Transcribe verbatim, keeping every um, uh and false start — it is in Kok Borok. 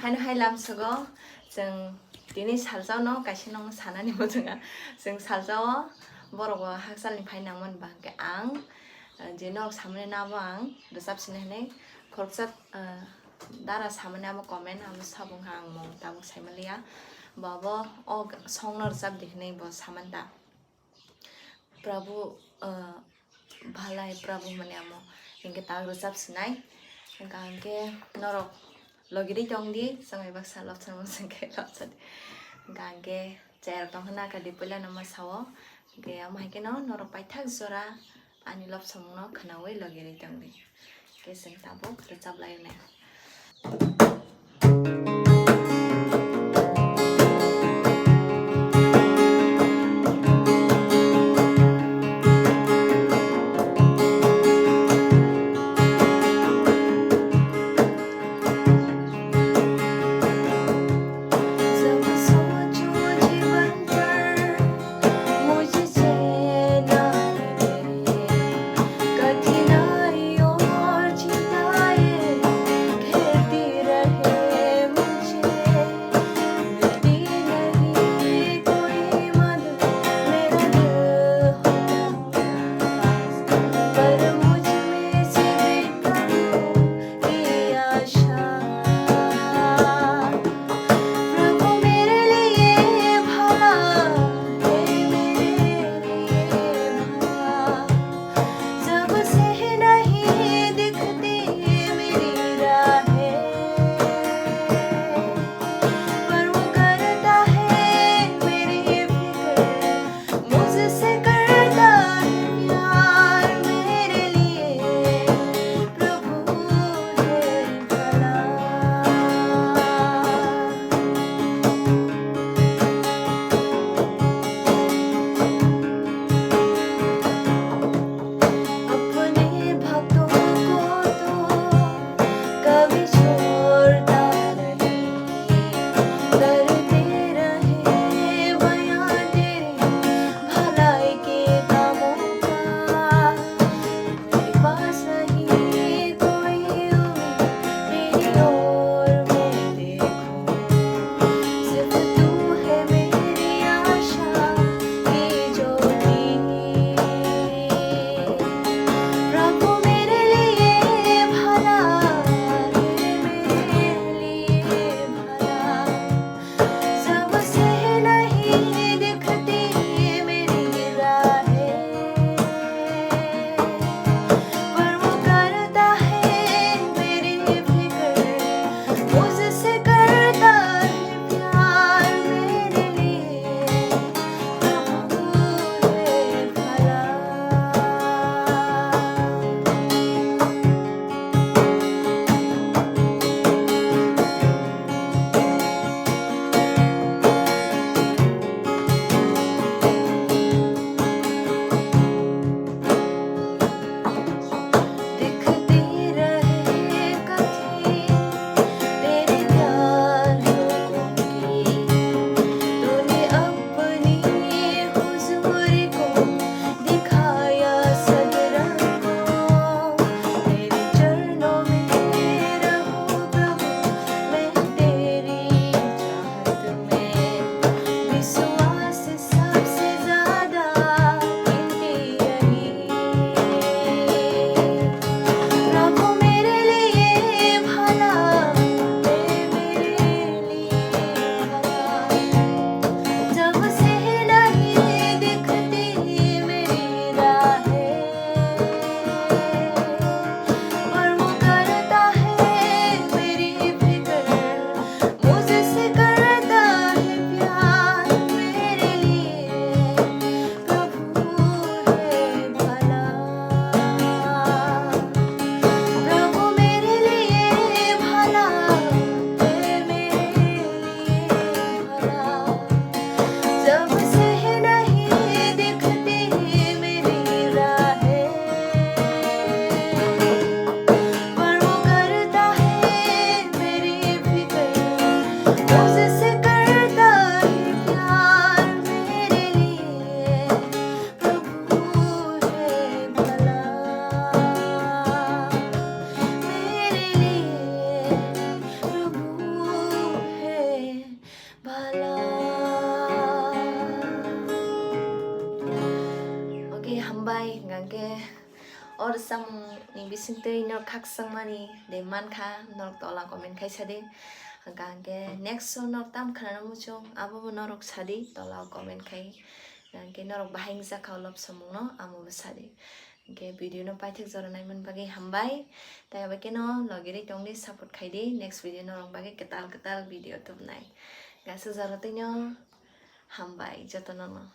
Haino hai lamsogo chwng tini saljao no kaisa no sanani muchunga. Chwng saljao borok bo hakchal ni phai nangmani ba hwnkhe ang, eh, je norok samani no abo ang rwchap sini hinwi khoroksa, eh, dara samani abo comment abo sabung ha ang mung tabuk saimaliya. Bo abo o song no rwchap di hinwi bo samani da. Prabhu, eh, bhalai Prabhu mani amo hingke tak rwchap sinai. Hingka hingke norok logiri tong di, chwng bai baksa lobsong mosong khe lobsa di. Hingka hingke chayar tong khna kadi puila no ma sao. Hingke amo hai khe no norok paithak jora ani lobsong no khnaui logiri tong di. Hingke chwng tabuk rwchap lai nai. Hai, hingkha khe or samung ni bisingtwi norok khakchangmani de mankha, norok tola comment khai sadi. Hingkha khe next o norok tam khnana muchung, abo bo norok sadi tola o comment khai. Hingkha khe norok bahai wngjakha o love samung no, amo bo sadi. Hingkhe video no paithak jora naimani bagwi hambai. Tai abo keno logirwi tongdi, support khaidi, next video norok bagwi kwtal kwtal video tubnai. Hingkha aswk jora twino hambai jotono no.